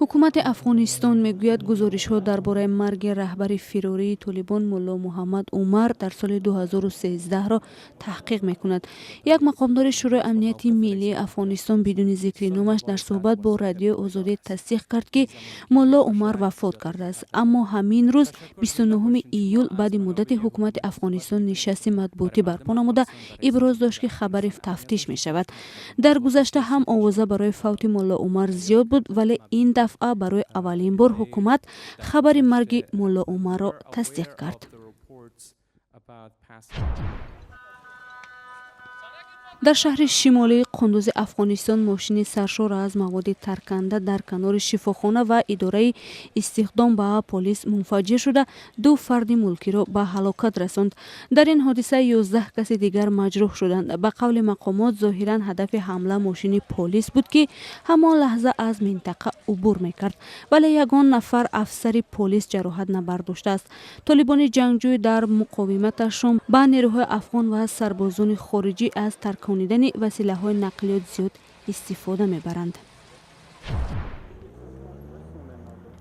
Ҳукумати Афғонистон мегӯяд, гузоришҳо дар бораи марги раҳбари фирории Толибон Мулло Муҳаммад Умар дар соли 2013-ро таҳқиқ мекунад. Як мақомдори Шӯрои амнияти миллии Афғонистон бидуни зикри номаш дар суҳбат бо Радиои Озодӣ тасдиқ кард, ки Мулло Умар вафот кардааст. Аммо ҳамин рӯз, 29 июл, баъди муддате ҳукумати Афғонистон нишасти матбуотӣ барпо намуда, иброз дошт, ки хабари тафтиш мешавад. Дар гузашта ҳам овоза барои фавти Мулло Умар зиёд буд, вале ин дафъа барои аввалин бор ҳукумат хабари марги Мулло Умарро тасдиқ кард. Дар шаҳри шимолии Қундузи Афғонистон мошини саршор аз маводи тарканда дар канори шифохона ва идораи истихдом ба полис мунфаҷир шуда, ду фарди мулкиро ба ҳалокат расонд. Дар ин ҳодиса 11 каси дигар маҷрӯҳ шуданд. Ба қавли мақомот, зоҳиран ҳадафи ҳамла мошини полис буд, ки ҳамон лаҳза аз минтақа убур мекард, вале ягон нафар афсари полис ҷароҳат набардоштааст. Толибони ҷангҷӯй дар муқовиматашон ба нерӯҳои афғон ва сарбозони хориҷӣ аз тарконидани василаҳои нақлиёт зиёд истифода мебаранд.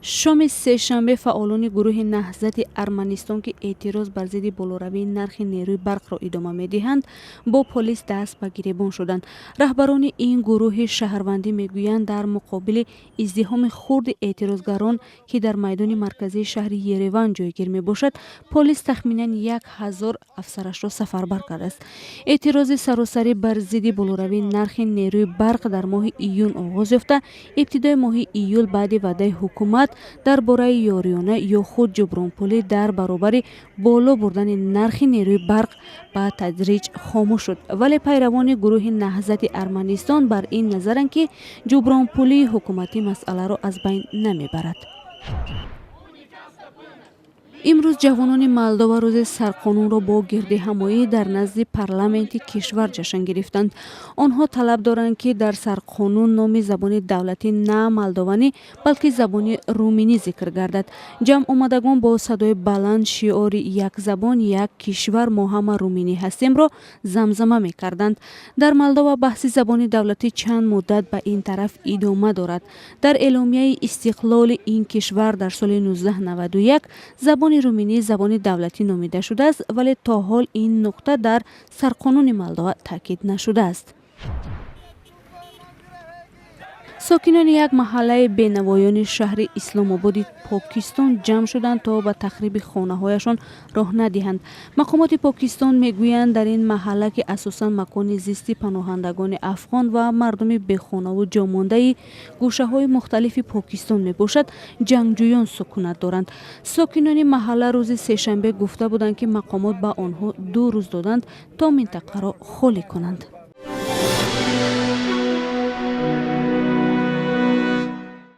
Шоми сешанбе фаъолони гурӯҳи Наҳзати Арманистон, ки эътироз бар зидди болоравии нархи нерӯи барқро идома медиҳанд, бо полис даст ба гиребон шуданд. Раҳбарони ин гурӯҳи шаҳрвандӣ мегӯянд, дар муқобили издиҳоми хурди эътирозгарон, ки дар майдони марказии шаҳри Ереван ҷойгир мебошад, полис тахминан 1000 афсарашро сафарбар кардааст. Эътирози саросарӣ бар зидди болоравии нархи нерӯи барқ дар моҳи июн оғоз ёфта, ибтидои моҳи июл баъди ваъдаи ҳукумат дар бораи ёриёна ё худ ҷубронпулӣ дар баробари боло бурдани нархи нерӯи барқ ба тадриҷ хомӯш шуд. Вале пайравони гурӯҳи Наҳзати Арманистон бар ин назаранд, ки ҷубронпулии ҳукуматӣ масъаларо аз байн намебарад. Имрӯз ҷавонони Молдова рӯзи сарқонунро бо гирдиҳамоӣ дар назди парламенти кишвар ҷашн гирифтанд. Онҳо талаб доранд, ки дар сарқонун номи забони давлатӣ на молдованӣ, балки забони руминӣ зикр гардад. Ҷамъомадагон бо садои баланд шиори «Як забон, як кишвар, мо ҳама руминӣ ҳастем»-ро замзама мекарданд. Дар Молдова баҳси забони давлатӣ чанд муддат ба ин тараф идома дорад. Дар эъломияи истиқлоли ин кишвар дар соли 1991 забони руминӣ забони давлатӣ номида шудааст, вале то ҳол ин нуқта дар сарқонуни Молдова таъкид нашудааст. Сокинони як маҳаллаи бенавоёни шаҳри Исломободи Покистон ҷамъ шуданд, то ба тахриби хонаҳояшон роҳ надиҳанд. Мақомоти Покистон мегӯянд, дар ин маҳалла, ки асосан макони зисти паноҳандагони афғон ва мардуми бехонаву ҷомондаи гӯшаҳои мухталифи Покистон мебошад, ҷангҷӯён сукунат доранд. Сокинони маҳалла рӯзи сешанбе гуфта буданд, ки мақомот ба онҳо 2 рӯз доданд, то минтақаро холӣ кунанд.